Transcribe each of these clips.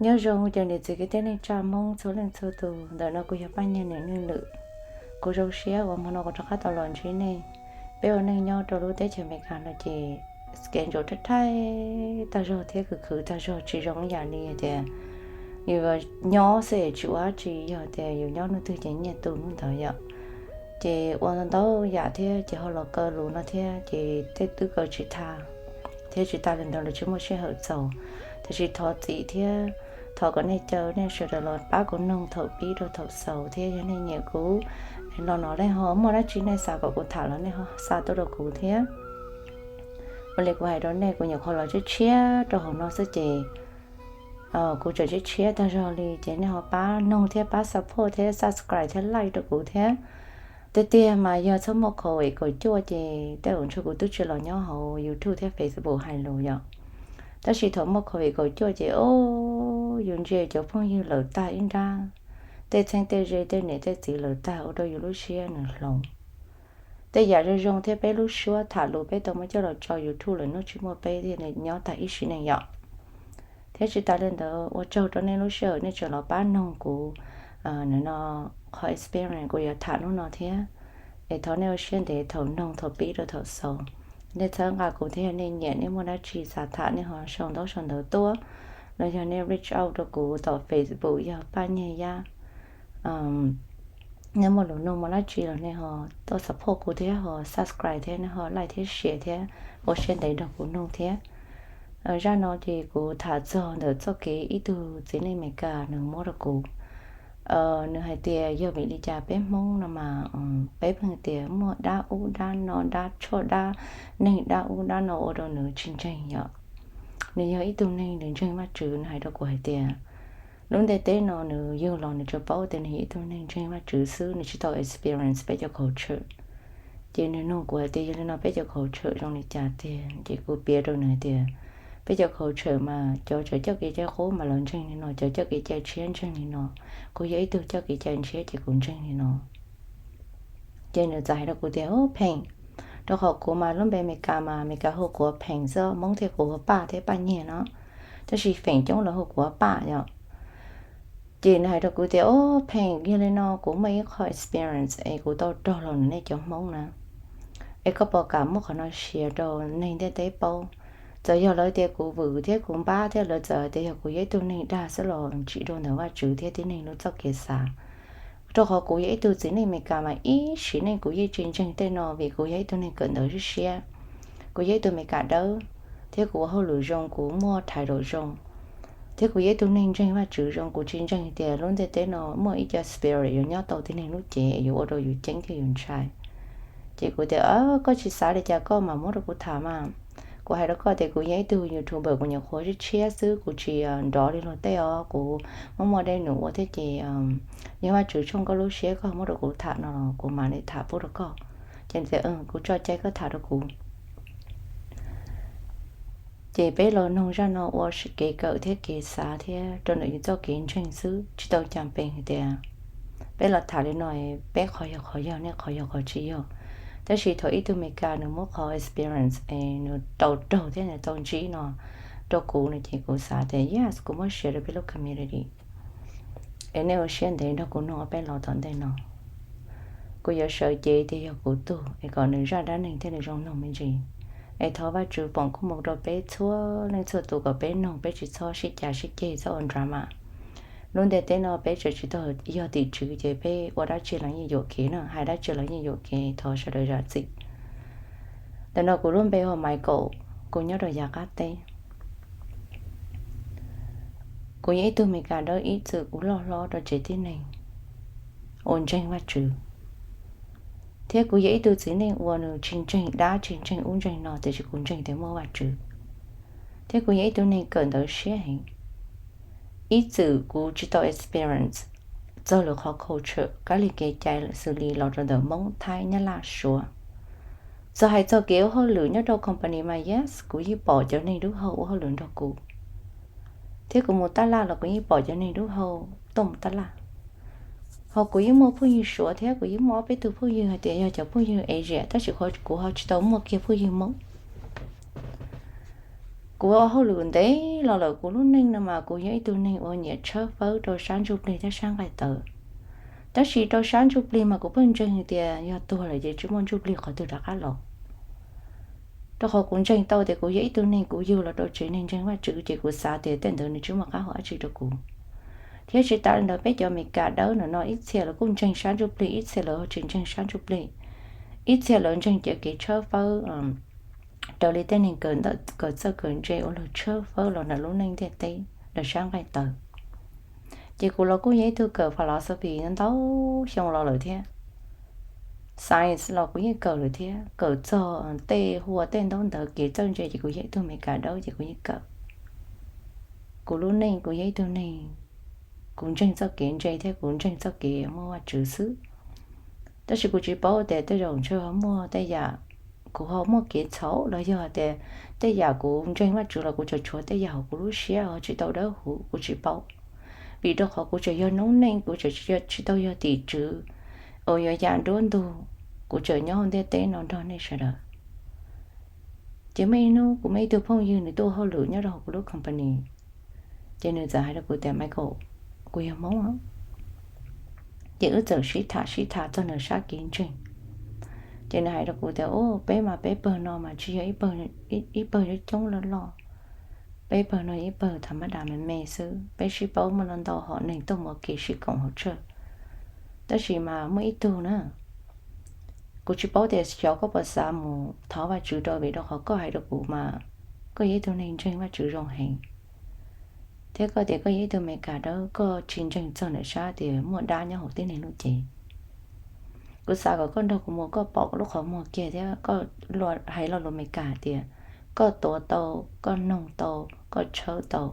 Nyob zoo cov niam txiv kwv tij neej tsa Hmoob txhua leej txhua tus, ntawm no kuv yog Paj Nyiag Niam Neej Lwm. Kuv zoo siab uas hmo no kuv rov qab tau los ntsib nej. Peb ua neej nyob rau lub teb chaws Amelikas no ces kev ntsaum thaj thaij tag zog thiab khwv khwv tag zog, tsis zoo ib yam li tias yus nyob xwb es tsis ua dab tsi, yog tias yus nyob hnub twg ces nyiaj tu hnub ntawd yom. Ces ua ntau yam thiab ces ho los kaw lus no thiab ces tej twb kaw tsis tag, thiab tsis tas li ntawd los tsis muaj sij hawm txaus. Tiam sis thov txim thiab thov kom nej caw nej sawv daws los pab kuv noog thaum pib rau thaum xaus thiab yog nej nyiam kuv los no nej ho muaj dab tsi nej xav kom kuv tham los nej ho xa tuaj rau kuv thiab. Ua li kuv hais rau nej, kuv nyuam qhuav los tshiab tshiab rau hauv no xwb ces kuv tseem tshiab tshiab tag zog li ces nej ho pab noog thiab pab support thiab subscribe thiab like rau kuv thiab. Tiag tiag mas yog txhob muaj covid kaum cuaj ces tej zaum ntshe kuv twb tsis los nyob hauv YouTube thiab Facebook hais lus yom. Tab sis thaum muaj covid kaum cuaj ces o, yus ntsia cov phooj ywg lawm tag ib nrab, tej txheeb tej ze tej niam tej txiv lawm tag ua rau yus lub siab nws hloov. Tej yam zoo zoo thiab peb lub suab tham lus peb tau muab coj los tso YouTube lawm, hnub tsis muaj peb thiaj nyob tag ib sim neej yom. Thiab tsis tas li ntawd ua tsaug rau nej lub sij hawm nej tseem los pab noog kuv no qhov experience kuv yuav tham hnub no thiab. Es thov nej ua siab ntev thaum noog thaum pib rau thaum xaus. Nej txhawb nqa kuv thiab yog nej nyiam nej muaj dab tsi xav tham nej ho sau ntaub sau ntawv tuaj, los yog nej reach out rau kuv tom Facebook yog Paj Nyiag Yab. Nej muaj lus nug muaj dab tsi los nej ho tuaj support kuv thiab ho subscribe thiab nej ho like thiab share thiab ua siab ntev nrog kuv nug thiab. Zaj no ces kuv tham txog ntawm txoj kev ib tug txiv neej Amelikas nws muab rau kuv. Nws hais tias yog vim li cas peb Hmoob no mas peb pheej tias muaj dab ub dab no, dab tshuaj dab neeg dab ub dab no ua rau nws tsis ntseeg yom. Nws yog ib tug neeg nws ntseeg Vajtswv, nws hais rau kuv hais tias lub ntiaj teb no nws yug los nws tsuas paub tias nws yog ib tug neeg ntseeg Vajtswv xwb, nws tsis tau experience peb cov culture. Ces nws nug kuv hais tias yog li no peb cov culture zoo li cas tiag, ces kuv piav rau nws hais tias peb cov culture mas cov tseem coj kev cai qub mas lawv ntseeg li no, cov coj kev cai tshiab ntseeg li no, kuv yog ib tug coj kev cai tshiab ces kuv ntseeg li no. Ces nws txawm hais rau kuv tias, Pheem, rau qhov kuv mas lub npe Amelikas mas Amelikas hu kuv ua Pheem xwb, Hmoob thiaj hu kuv ua Paj thiab Paj Nyiag no, tab sis feem coob lawv hu kuv ua Paj yom. Ces nws hais rau kuv tias, O, Pheem, yog li no kuv muaj ib qho experience es kuv tau raug los ntawm nej cov Hmoob na, es koj puas kam muab qhov no share rau neeg ntiaj teb paub? Txawm yog lawv tias kuv vwm thiab kuv npab thiab lawv txawm tias yog kuv yog ib tug neeg dag xwb los tsim dua ntawm Vajtswv thiab tib neeg lub txoj kev xav. Rau qhov kuv yog ib tug txiv neej Amelikas mas ib sim neej kuv yeej tsis ntseeg tej no vim kuv yog ib tug neeg kawm ntawv siab siab. Kuv yog ib tug Amelikas dawb, thiab kuv ua hauj lwm zoo, kuv muaj title zoo, thiab kuv yog ib tug neeg ntseeg Vajtswv zoo, kuv tsis ntseeg tias lub ntiaj teb no muaj ib co spirit yuav nyob tau tib neeg lub cev yuav ua rau yus ceeb thiab yus ntshai. Ces kuv tias, Koj tsis xav li cas koj mam muab rau kuv tham mas. Kuv hais rau koj tias kuv yog ib tug YouTuber, kuv nyuam qhuav tshiab tshiab xwb, kuv tsis nrov li luag tej os, kuv muaj muaj dej num ua thiab ces yog Vajtswv tshooj koj lub siab koj muab rau kuv tham no los kuv mam li tham pub rau koj. Ces tias, Kuv tso cai koj tham rau kuv. Ces peb los noog zaj no ua kev kawm thiab kev xav thiab rau ntawm yus txoj kev ntseeg xwb, tsis tau cas pees hais tias peb los tham li no, peb qhov yog qhov yog, nej qhov yog qhov tsis yog. Tab sis thaum ib tug Amelikas nws muab qhov experience es nws tau raug thiab nws tau ntsib no rau kuv no ces kuv xav tias yes, kuv muab share rau peb lub community. Es nej ua siab ntev nrog kuv noog ob peb los tom ntej no. Kuv yuav sawv cev tias yog kuv tug es kom nws zaj dab neeg thiaj li zoo noog me ntsis. Es thov Vajtswv foom koob hmoov rau peb txhua leej txhua tus kom peb noog, peb tsis txhob sib cav sib ceg, txhob ua drama. Lub ntiaj teb no peb tseem tsis tau yog tim tswv ces peb ua dab tsi los yeej yuam kev na, hais dab tsi los yeej yuam kev, thov sawv daws zam txim. Ntawm no kuv lub npe hu ua Maiv Kaum, kuv nyob rau yav qab teb. Kuv yog ib tug Amelikas dawb ib txwm kuv loj hlob rau tsev tib neeg uas ntseeg Vajtswv, thiab kuv yog ib tug txiv neej uas nws tsis ntseeg dab tsis ntseeg ub ntseeg no tiam sis kuv ntseeg tias muaj Vajtswv. Thiab kuv yog ib tug neeg kawm ntawv siab heev. Ib txwm kuv tsis tau experience txog lwm qhov culture, kab lig kev cai xws li los rau ntawm Hmoob, Thaib, Nyab Laj, Suav. Txog hais txog kev ua hauj lwm nyob rau company mas yes, kuv yeej pom cov neeg dub hau ua hauj lwm nrog kuv. Thiab kuv mus taj laj los kuv yeej pom cov neeg dub hau tuaj mus taj laj. Ho kuv yeej muaj phooj ywg Suav thiab kuv yeej muaj ob peb tug phooj ywg hais tias yog cov phooj ywg Asia, tab sis kuv ho tsis tau muaj kiag phooj ywg Hmoob. Kuv ua hauj lwm ntev los lawm, kuv lub neej no mas kuv yog ib tug neeg uas nyiam tshawb fawb rau sab ntsuj plig thiab sab nqaij tawv. Tab sis rau sab ntsuj plig mas kuv pheej ntseeg tias yog tuag lawm ces tsis muaj ntsuj plig qhov twg rov qab los. Rau qhov kuv ntseeg tau tias kuv yog ib tug neeg, kuv yug los rau tsev neeg ntseeg Vajtswv, ces kuv xav tias tej ntawd nws tsis muaj qab hau dab tsi rau kuv. Thiab tsis tas li ntawd, peb cov Amelikas dawb no no ib txhia lawv kuj ntseeg sab ntsuj plig, ib txhia lawv tsis ntseeg sab ntsuj plig, ib txhia lawv ntseeg cov kev tshawb fawb raws li tej neeg kawm txawj kawm ntse uas luag tshawb fawb los ntawm lub neej ntiaj teb ntawm sab nqaij tawv. Ces kuv los kuj yog ib tug kawm philosophy ntau xyoo los lawm thiab, science los kuv yeej kawm lawm thiab, kawm txog tej hu ua tej ntaub ntawv kev txawj ntse ces kuv yog ib tug Amelikas dawb ces kuv yeej kawm. Kuv lub neej kuv yog ib tug neeg, kuv ntseeg txoj kev ntse thiab kuv ntseeg txoj kev muaj Vajtswv xwb. Tab sis kuv tsis paub tias tej zaum ntshe ho muaj tej yam kuv ho muaj kev txhaum los yog tias tej yam kuv ntseeg Vajtswv los kuv tseem tshuav tej yam hauv kuv lub siab ho tsis tau dawb huv, kuv tsis paub. Vim rau qhov kuv tseem yog noob neej, kuv tseem tsis tau yog tim tswv uas yuav ya nruab ntug, kuv tseem nyob hauv ntiaj teb no nrog nej sawv daws. Ces muaj ib hnub kuv muaj ib tug phooj ywg nws tuaj ua hauj lwm nyob rau hauv kuv lub company, ces nws txawm hais rau kuv tias, Michael, kuv yog Hmoob. Ces wb txawm sib tham sib tham txog nws sab kev ntseeg. Ces nws hais rau kuv tias, Au, peb mas peb pawg no mas tsis yog ib pawg coob coob loj loj, peb pawg no ib pawg tham mab das me me xwb, peb sib paub muaj ntau ntau hom neeg tuaj mus ua ke sib koom hauv church. Tab sis mas muaj ib tug na, kuv tsis paub tias xyov koj puas xav mus thov Vajtswv rau, vim rau qhov koj hais rau kuv mas koj yog ib tug neeg ntseeg Vajtswv zoo heev, thiab koj tias koj yog ib tug Amelikas dawb, koj tsis ntseeg txog ntawm sab tias muaj dab nyob hauv tib neeg lub cev. Kuv xav kom koj nrog kuv mus, koj pom koj lub qhov muag kiag thiab koj hais lo lus Amelikas hais tias koj tuav tau, koj noog tau, koj tshawb tau,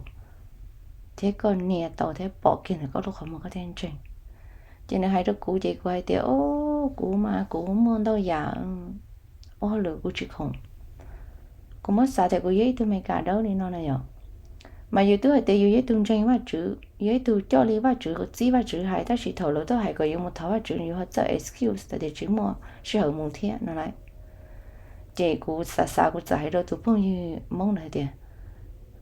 thiab koj nias tau thiab pom kiag ntawm koj lub qhov muag koj thiaj ntseeg. Ces nws hais rau kuv ces kuv hais tias, Au, kuv mas kuv muaj ntau yam ua hauj lwm kuv tsis khoom. Kuv muab xav tias kuv yog ib tug Amelikas dawb li no na yom, mas yus twb hais tias yus yog ib tug ntseeg Vajtswv, yog ib tug coj li Vajtswv txib Vajtswv hais, tab sis thaum lawv tuaj hais kom yus mus thov Vajtswv yus ho txawj excuse tias tsis muaj sij hawm mus thiab no lauj. Ces kuv xav xav kuv txawm hais rau tus phooj ywg Hmoob ntawd hais tias,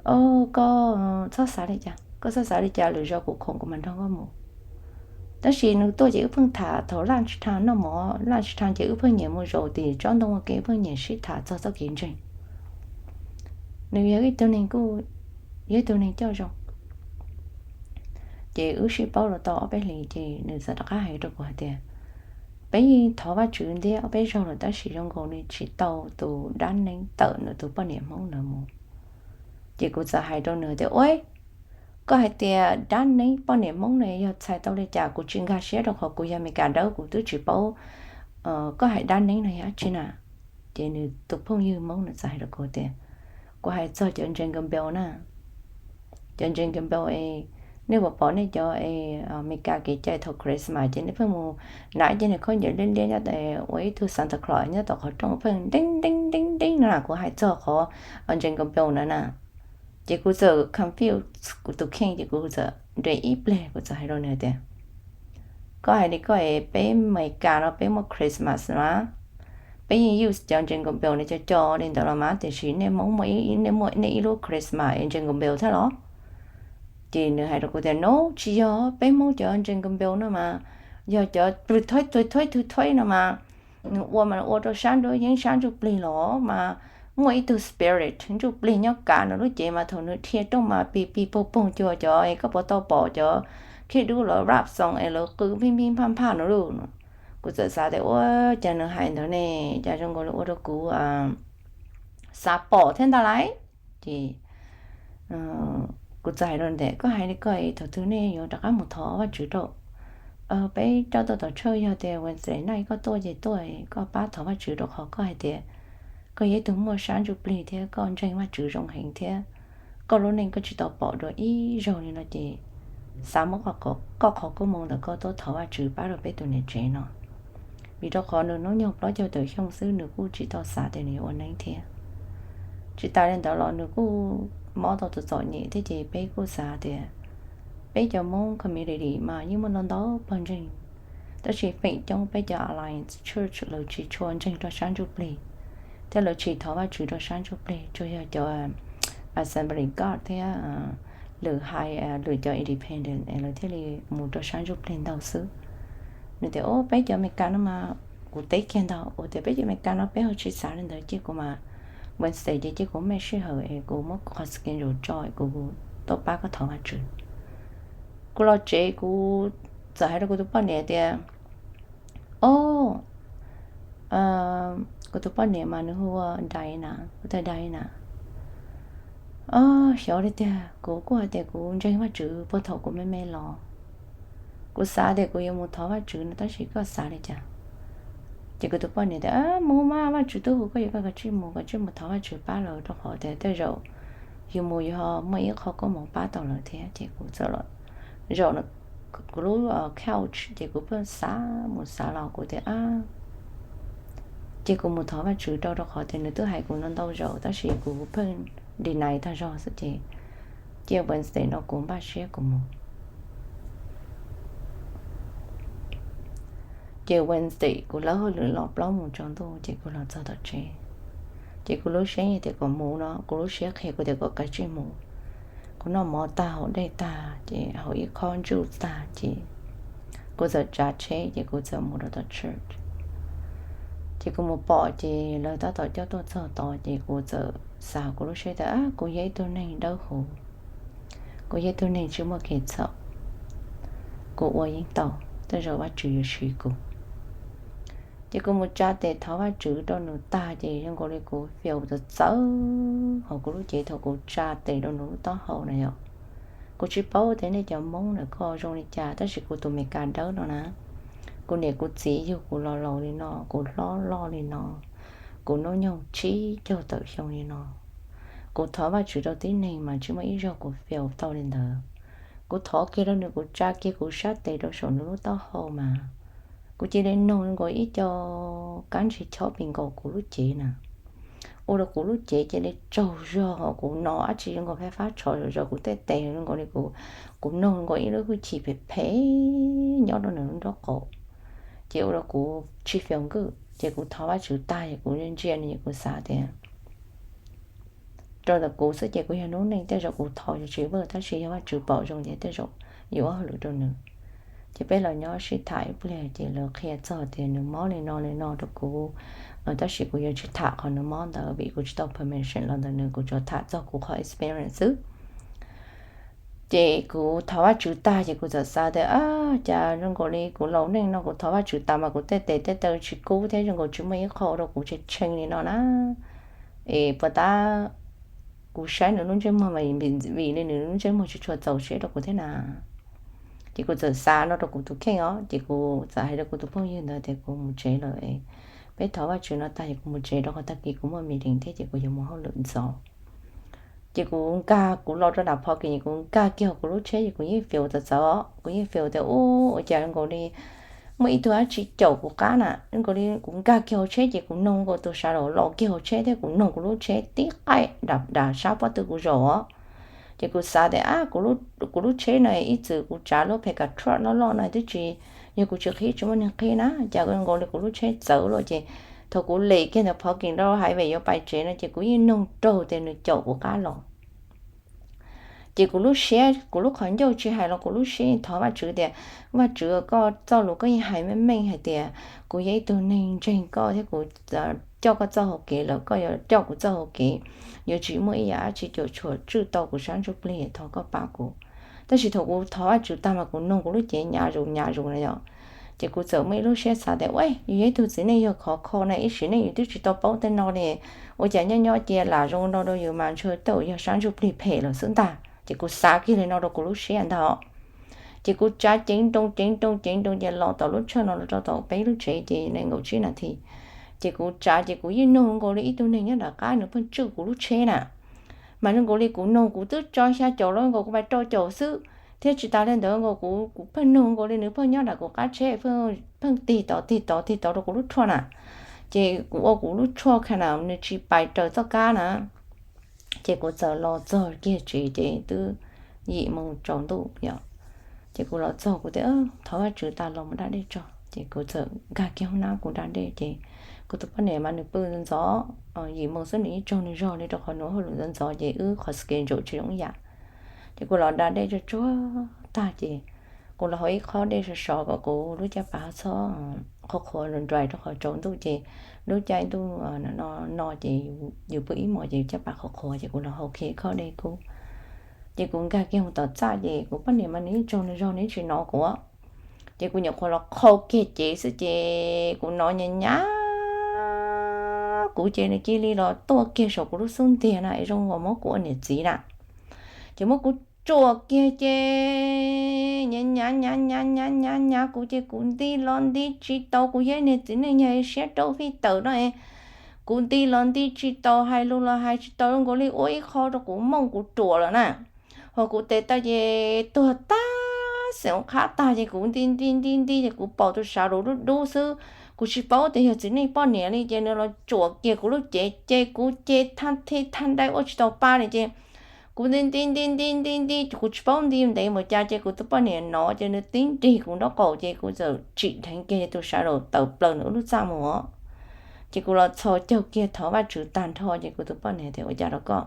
Au, koj txhob xav li cas, koj txhob xav li cas, lwm zaus kuv khoom kuv mam nrog koj mus. Tab sis nws tuaj ces wb pheej tham thaum lunch time noj mov, lunch time ces wb pheej nyiam mus zaum tim tsob ntoo ua ke, wb pheej nyiam sib tham txog txoj kev ntseeg. Nws yog ib tug neeg kuj yog ib tug neeg coj zoo. Ces wb sib paub los tau ob peb hlis ces nws txawm rov qab hais rau kuv hais tias, Peb yeej thov Vajtswv ntiab ob peb zaug lawm tab sis zoo nkaus li tsis tau tus dab neeb tawm nws tus poj niam Hmoob ntawd mus. Ces kuv txawm hais rau nws tias, Ua, koj hais tias dab neeb poj niam Hmoob no yog txhais tau li cas? Kuv tsis nkag siab rau qhov kuv yog Amelikas dawb kuv twb tsis paub koj hais dab neeb no yog dab tsi na. Ces nws tus phooj ywg Hmoob nws txawm hais rau kuv tias, Kuv hais txog cov Jingle Bell na. Cov Jingle Bell es nej puas pom nej cov Amelikas kev cai thaum Christmas ces nej pheej mus hnav ib ce niag khaub ncaws liab liab nyob ua ib tug Santa Claus nyob tom qhov rooj pheej deeb deeb deeb deeb no na, kuv hais txog qhov Jingle Bell ntawd na. Ces kuv txawm confuse kuv tus kheej ces kuv txawm nres ib pliag kuv txawm hais rau nws tias, Koj hais li koj es peb Amelikas no peb muaj Christmas na, peb yeej use cov Jingle Bell no cov co li ntawd los mas, tiam sis nej Hmoob muaj nej muaj nej ib lub Christmas es Jingle Bell thiab los? Ces nws hais rau kuv tias, No, tsis yog, peb Hmoob cov Jingle Bell no mas yog cov twg thoib twg thoib twg thoib no mas nws ua mas ua rau sab nruab yeeb sab ntsuj plig los mas muaj ib tug spirit ntsuj plig nyob kav nws lub cev mas thaum nws dhia rooj mas pig pig poog poog cuag cov es koj puas tau pom cov khej dub lawv rap song es lawv qw pig pig phaj phaj no lauj. Kuv txawm xav tias ua cas nws hais ntawd ne, cas zoo nkaus li ua rau kuv xav pom thiab ntag lauj. Ces kuv txawm hais rau nws tias, Koj hais li koj es thaum twg nej yuav rov qab mus thov Vajtswv rau? Peb coj tuaj tom church, yog tias Wednesday night koj tuaj ces tuaj, koj pab thov Vajtswv rau qhov koj hais tias koj yog ib tug muaj sab ntsuj plig thiab koj ntseeg Vajtswv zoo heev thiab koj lub neej koj tsis tau pom dua ib zaug li no ces xav muab koj qhov koob hmoov ntawm koj tuaj thov Vajtswv pab rau peb tus niam tsev no. Vim rau qhov nws hnub nyoog plaub caug tawm xyoo xwb nws kuj tsis tau xav tias nws yuav ua neeb thiab. Tsis tas li ntawd los nws kuj mob tau tus txom nyem thiab ces peb kuj xav tias peb cov Hmoob community mas yeej muaj ntau ntau pawg ntseeg, tab sis feem coob peb cov Alliance Church lawv tsis tshua ntseeg rau sab ntsuj plig thiab lawv tsis thov Vajtswv rau sab ntsuj plig, tsuas yog cov Assembly of God thiab lwm hais, lwm cov independent lawv thiaj li mus rau sab ntsuj plig ntau xwb. Nws tias, o, peb cov Amelikas no mas kuv teb kiag ntag, ua tias peb cov Amelikas no peb ho tsis xav li ntawd, cia kuv mas Wednesday ces cia kuv mej sij hawm es kuv muab qhov schedule tso kuv tuaj pab koj thov Vajtswv. Kuv los tsev kuv txawm hais rau kuv tus poj niam tias, o, kuv tus poj niam mas nws hu ua Diana, kuv tias Diana, xyov li tiag, kuv kuj hais tias kuv ntseeg Vajtswv puag thaum kuv me me los. Kuv xav tias kuv yuav mus thov Vajtswv no tab sis koj xav li cas? Ces kuv tus poj niam tias, mus mas Vajtswv twb hu koj, yog koj kav tsij mus, kav tsij mus thov Vajtswv pab lawv, rau qhov tias tej zaum yus mus yog muaj ib qho koob hmoov pab tau lawv thiab. Ces kuv txawm los, zaum kuv lub couch ces kuv pheej xav mus xav los kuv tias, ces kuv mus thov Vajtswv rau, rau qhov tias nws twb hais kuv ntau ntau zaus tab sis kuv pheej deny tag zog xwb ces cia Wednesday no kuv npaj siab kuv mus. Ces Wednesday kuv lawb hauj lwm los plaub mus tsaus ntuj ces kuv los txog tom tsev. Ces kuv lub siab tias kom mus no, kuv lub siab qhia kuv tias kom kav tsij mus. Kuv noj mov tag haus dej tag ces haus ib khob juice tag ces kuv txawm tsav tsheb ces kuv txawm mus rau tom church. Ces kuv mus pom ces lawv tab tom coj tuaj txog tod ces kuv txawm xav kuv lub siab tias, kuv yog ib tug neeg dawb huv, kuv yog ib tug neeg tsis muaj kev txhaum, kuv ua yeej tau, tej zaum Vajtswv yuav siv kuv. Ces kuv mus tsa tes thov Vajtswv rau nws tag ces zoo nkaus li kuv feel txawv txawv hauv kuv lub cev thaum kuv tsa tes rau nws lub taub hau na yom. Kuv tsis paub tias nej cov Hmoob ntawm ko zoo li cas tab sis kuv tus Meskas dawb no na, kuv niam kuv txiv yug kuv los laus li no, kuv hlob loj li no, kuv hnub nyoog tsib caug tawm xyoo li no, kuv thov Vajtswv rau tib neeg mas tsis muaj ib zaug kuv feel tau li ntawd. Kuv thov kiag rau nws, kuv tsa kiag kuv sab tes rau saum nws lub taub hau mas kuv cia li noog nkaus ib co kab ntsig chob pes nkaus kuv lub cev na. Ua rau kuv lub cev cia li tsaug zog, kuv hnov dab tsi zoo nkaus phab fab tshov zom zaws kuv tej tes zoo nkaus li kuv, kuv noog nkaus ib lub hwj chim phem phem nyob rau nws lub nraub qaum. Ces ua rau kuv tsis feel good ces kuv thov Vajtswv tag ces kuv ntsia nws ces kuv xav tias rau ntawm kuv xwb ces kuv yog noob neej tej zaum kuv thov yuav tsis work tab sis yog Vajtswv pom zoo ces tej zaum yuav ua hauj lwm rau nws. Ces peb los nyob sib tham ib pliag ces lawv qhia txog tias nws mob li no li no rau kuv, tab sis kuv yuav tsis tham qhov nws mob ntawd vim kuv tsis tau permission los ntawm nws, kuv tsuas tham txog kuv qhov experience xwb. Ces kuv thov Vajtswv tag ces kuv txawm xav tias, cas zoo nkaus li kuv laus neej no kuv thov Vajtswv tas mas kuv tej tes tej taw tsis kub thiab zoo nkaus tsis muaj ib qho rau kuv tshee tshee li no na. Es puas tab kuv saib nws lub ntsej muag mas vim li nws lub ntsej muag tsis tshua txaus siab rau kuv thiab na. Ces kuv txawm xav no rau kuv tus kheej os ces kuv txawm hais rau kuv tus phooj ywg ntawd tias kuv mus tsev lawm, peb thov Vajtswv no tag ces kuv mus tsev rau qhov tag kis kuv muaj meeting thiab ces kuv yuav mus hauj lwm ntxov. Ces kuv nkag, kuv los rau nram pho kis kuv nkag kiag kuv lub tsheb ces kuv yeej feel txawv txawv, kuv yeej feel tias ua cas zoo nkaus li muaj ib tug dab tsi caum kuv qab na, zoo nkaus li kuv nkag kiag hauv tsheb ces kuv noog nkaus tus sawv daws los kiag hauv tsheb thiab kuv noog kuv lub tsheb tib qaij dav sab pob tw kuv zaum os. Ces kuv xav tias ab, kuv lub tsheb no ib txwm kuv tsav lub pickup truck loj loj no twb tsis, yog kuv tsis qhib tsis muaj neeg qhib na, cas zoo nkaus li kuv lub tsheb txawv lawm ces thaum kuv lem kiag ntawm pho kis rau highway yuav pais tsev no ces kuv yeej noog raug tias nws caum kuv qab los. Ces kuv lub siab, kuv lub qhov ncauj tsis hais los kuv lub siab thov Vajtswv tias, Vajtswv, koj txoj lus koj yeej hais meej meej hais tias kuv yog ib tug neeg ntseeg koj thiab kuv coj koj txoj hau kev lawm koj yuav coj kuv txoj hau kev, yuav tsis muaj ib yam dab tsi cuam tshuam tswj tau kuv sab ntsuj plig, thov koj pab kuv. Tab sis thaum kuv thov Vajtswv tag mas kuv noog kuv lub cev nyav zus nyav zus na yom. Ces kuv txawm muaj ib lub siab xav tias, ua, yus yog ib tug txiv neej yog khov kho na, ib sim neej yus twb tsis tau paub tej no li, ua cas nyob nyob cia lam zoo no rau yus mas ntshe tej zaum yog sab ntsuj plig phem lawm xwb ntag. Ces kuv xav kiag li no rau kuv lub siab ntag. Ces kuv tsav ceev nroos ceev nroos ceev nroos ces los tom lub tshaj no los rau tom peb lub tsev ces nees nkaum tsib nas this. Ces kuv tsav ces kuv yeej noog nkaus li ib tug neeg nyob nram qab nws pheej tswj kuv lub tsheb na. Mas zoo nkaus li kuv noog kuv twb tso xya caum los nkaus kuv pais rau caum xwb, thiab tsis tas li ntawd nkaus kuv, kuv pheej noog nkaus li nws pheej nyob nram kuv qab tsheb pheej tig tod tig tod tig tod rau kuv lub truck na. Ces kuv ua kuv lub truck ka na nws tsis pais raws txoj kab na. Ces kuv txawm los txog kiag tsev ces twb yim moo tsaus ntuj yom. Ces kuv los txog kuv tias, thov Vajtswv tas los mus da dej tso. Ces kuv txawm nkag kiag hoob nab kuv da dej ces Kuv tus poj niam mas nws pw ntxov, yim moos xwb nws yeej tsaug nws zog li, rau qhov nws ua hauj lwm ntxov ntxov ces wb qhov schedule tsis zoo ib yam. Ces kuv los da dej tsuag tsuag tag ces kuv los hau ib khob dej sov sov kom kuv lub caj pas txhob qhuav qhuav nrov nrov rau qhov tsaus ntuj ces lub caij ntuj no ces yus pw ib hmos ces yus caj pas qhuav qhuav ces kuv los hau kiag ib khob dej kub. Ces kuv nkag kiag mus tom txaj ces kuv poj niam mas nws yeej tsaug nws zog nws yeej tsis hnov kuv. Ces kuv nyuam qhuav los qhau kiag cev xwb ces kuv hnov nyab nyab kuv ces nws cia li los tuaj kiag saum kuv lub xub ntiag na es zoo uas muab kuv ua niam txiv na. Ces muab kuv tsuam kiag ces nyab nyab nyab nyab nyab nyab nyab kuv ces kuv nti los nti tsis tau, kuv yog niag txiv neej yog siab rau fij tawm no es kuv nti los nti tsis tau, hais lus los hais tsis tau, zoo nkaus li ua ib qho rau kuv mooj kuv ruam lawm na. Hos kuv tes taw ces tuag tag, xeem qhab tag ces kuv nti nti nti nti ces kuv pom tus shadow dub dub xwb. Kuv tsis paub tias yog txiv neej poj niam li ces nws los tsuam kiag kuv lub cev ces kuv ces thaj thib thaj ntaib ua tsis tau pa li ces kuv nti nti nti nti nti nti, kuv tsis paub nti ntev npaum cas ces kuv tus poj niam hnov ces nws tib nrig kuv nraub qaum ces kuv txawm tsim dheev kiag tus shadow tawm plaws nws lub txaj mus os. Ces kuv los txhos caug kiag thov Vajtswv tag nrho ces kuv tus poj niam tias ua cas rau koj,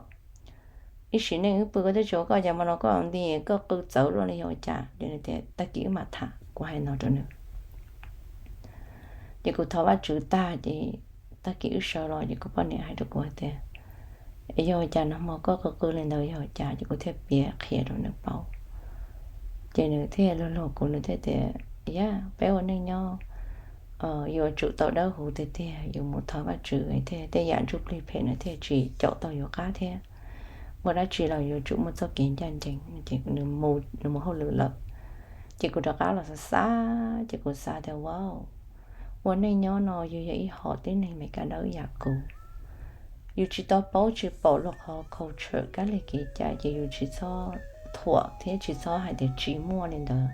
ib sim neej wb pw koj twb tsis ua koj cas mas no koj nti koj qw txawv luaj li yog ua cas? Ces nws tias tag kis wb mam tham, kuv hais no rau nws. Ces kuv thov Vajtswv tag ces tag kis wb sawv los ces kuv poj niam hais rau kuv hais tias, es yog ua cas nag hmo koj qw qw li ntawd yog ua cas? Ces kuv thiaj piav qhia rau nws paub. Ces nws thiaj luag luag kuv, nws thiaj tias, yam peb ua neej nyob yuav tsum tau dawb huv tiag tiag, yuav mus thov Vajtswv thiaj tej yam ntsuj plig phem no thiaj tsis caum tau yus qab thiab. Ua dab tsi los yuav tsum muaj txoj kev ncaj ncees. Ces nws mus hauj lwm lawm. Ces kuv rov qab los xav xav ces kuv xav tias, wow, ua neej nyob no yus yog ib hom tib neeg Meskas dawb yam kuv, yus tsis tau paub tsis paum luag qhov culture kab lig kev cai ces yus tsis txhob thuam thiab tsis txhob hais tias tsis muaj li ntawd,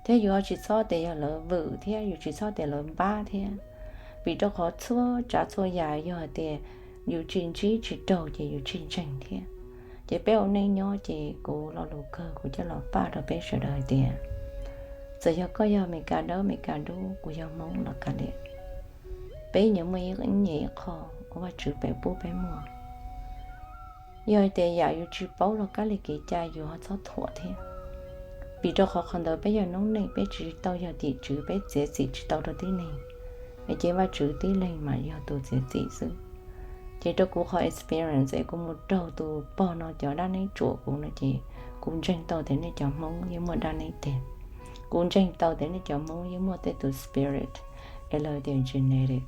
thiab yus ho tsis txhob tias yog lawv vwm thiab yus tsis txhob tias lawv npab thiab, vim rau qhov txhua tsav txhua yam yog hais tias yus tsis ntsib tsis raug ces yus tsis ntseeg thiab. Ces peb ua neej nyob ces kuv lo lus kawg kuv coj los faj rau peb sawv daws hais tias, txawm yog koj yog Meskas dawb Meskas dub, kuv yog Hmoob los kav liam, peb nyias muaj ib nyuag ib qho uas Vajtswv pem pub peb muaj. Yog hais tias yam yus tsis paub los kab lig kev cai yus ho txhob thuam thiab, vim rau qhov qhov ntawd peb yog noob neej, peb tsis tau yog tim tswv, peb txiav txim tsis tau rau tib neeg, es ces Vajtswv tib leeg mas yog tus txiav txim xwb. Ces rau kuv qhov experience es kuv mus raug tus pog no cov dab neeb tsuam kuv no ces kuv ntseeg tau tias nej cov Hmoob yeej muaj dab neeb tiag. Kuv ntseeg tau tias nej cov Hmoob yeej muaj tej tus spirit es lawv tias genetic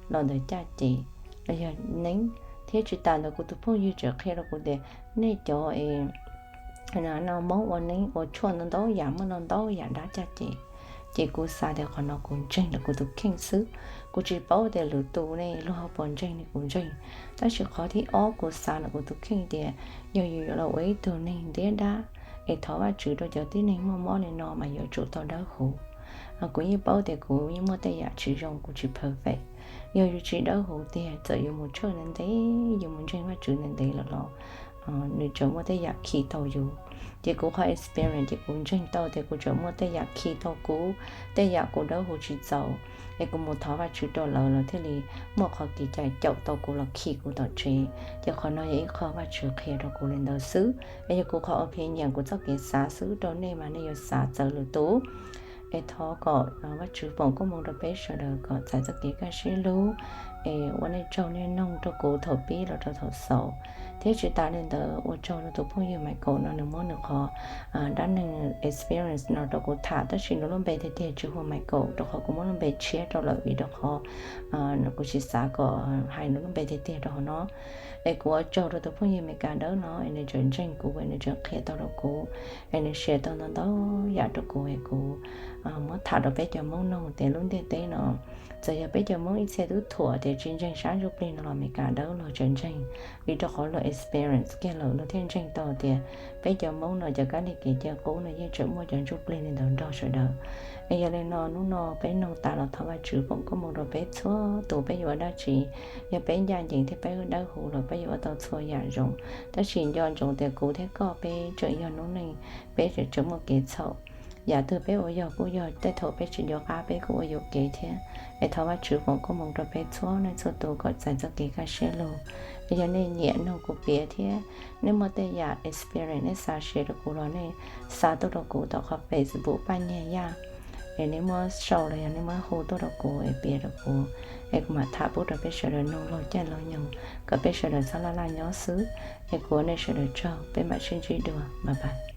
los ntawm caj ces los yog neeb. Thiab tsis tas ntawd kuv tus phooj ywg tseem qhia rau kuv tias nej cov no Hmoob ua neeb ua tshuaj ntau ntau yam, muaj ntau ntau yam dab caj ces. Ces kuv xav tias qhov no kuv ntseeg ntawm kuv tus kheej xwb, kuv tsis paub tias lwm tus ne luag puas ntseeg ne, kuv ntseeg. Tab sis qhov thib ob kuv xav ntawm kuv tus kheej tias yog yus yuav los ua ib tug neeg ntiab dab es thov Vajtswv rau cov tib neeg muaj mob li no mas yuav tsum tau dawb huv. Kuv yeej paub tias kuv yeej muaj tej yam tsis zoo, kuv tsis perfect. Yog yus tsis dawb huv tiag, txawm yus mus tshawj ntev ntev, yus mus ntseeg Vajtswv ntev ntev lawm los nws tseem muaj tej yam khi tau yus. Ces kuv qhov experience ces kuv ntseeg tau tias kuv tseem muaj tej yam khi tau kuv, tej yam kuv dawb huv tsis txaus, es kuv mus thov Vajtswv rau lawv, lawv thiaj li muaj qhov kev cai caum tau kuv los khi kuv tom tsev. Ces qhov no yog ib qho Vajtswv qhia rau kuv li ntawd xwb, es yog kuv qhov opinion, kuv txoj kev xav xwb, rau nej mas nej yuav xav txawv lwm tus. Es thov kom Vajtswv foom koob hmoov rau peb sawv daws kom txais txoj kev kaj siab lug. Es ua nej tsaug nej noog rau kuv thaum pib los rau thaum xaus. Thiab tsis tas li ntawd ua tsaug rau tus phooj ywg Michael no nws muab nws qhov dab neeg experience no rau kuv tham, tab sis nws lub npe tiag tiag tsis hu Michael rau qhov kuv muab lub npe tshiab rau lawm vim rau qhov kuv tsis xav kom hais nws lub npe tiag tiag rau hauv no. Es kuv ua tsaug rau tus phooj ywg Meskas dawb no es nws tseem ntseeg kuv, es nws tseem qhia tau rau kuv, es nws share tau ntau ntau yam rau kuv, es kuv muab tham rau peb cov Hmoob noog tias lub ntiaj teb no txawm yog peb cov Hmoob ib txhia twb thuam tias tsis ntseeg sab ntsuj plig no los Meskas dawb luag tseem ntseeg, vim rau qhov luag experience kiag lawm luag thiaj ntseeg tau tias peb cov Hmoob no cov kab lig kev cai qub no yeej tseem muaj cov ntsuj plig li ntawd nrog sawv daws. Es yog li no hnub no peb noog tas los thov Vajtswv foom koob hmoov rau peb txhua tus, peb yuav ua dab tsi, yog peb ncaj ncees thiab peb dawb huv los peb yuav ua tau txhua yam zoo. Tab sis nco ntsoov tias kuv thiab koj peb tseem yog noob neej, peb tseem muaj kev txhaum. yam twg peb ua yog kuj yog, tej thaum peb tsis nco qab peb kuj ua yuam kev thiab. Es thov Vajtswv foom koob hmoov rau peb txhua leej txhua tus kom txais txoj kev kaj siab lug. Es yog nej nyiam mloog kuv piav thiab nej muaj tej yam experience nej xav share rau kuv los nej xa tuaj rau kuv tom qhov Facebook Paj Nyiag Yaj. Es nej muab sau los yog nej muab hu tuaj rau kuv es piav rau kuv, es kuv mam tham pub rau peb sawv daws mloog laug caij laug nyoog kom peb sawv daws txhob laj laj nyob xwb. Es kuv ua nej sawv daws tsaug, peb mam sib ntsib dua, bye bye.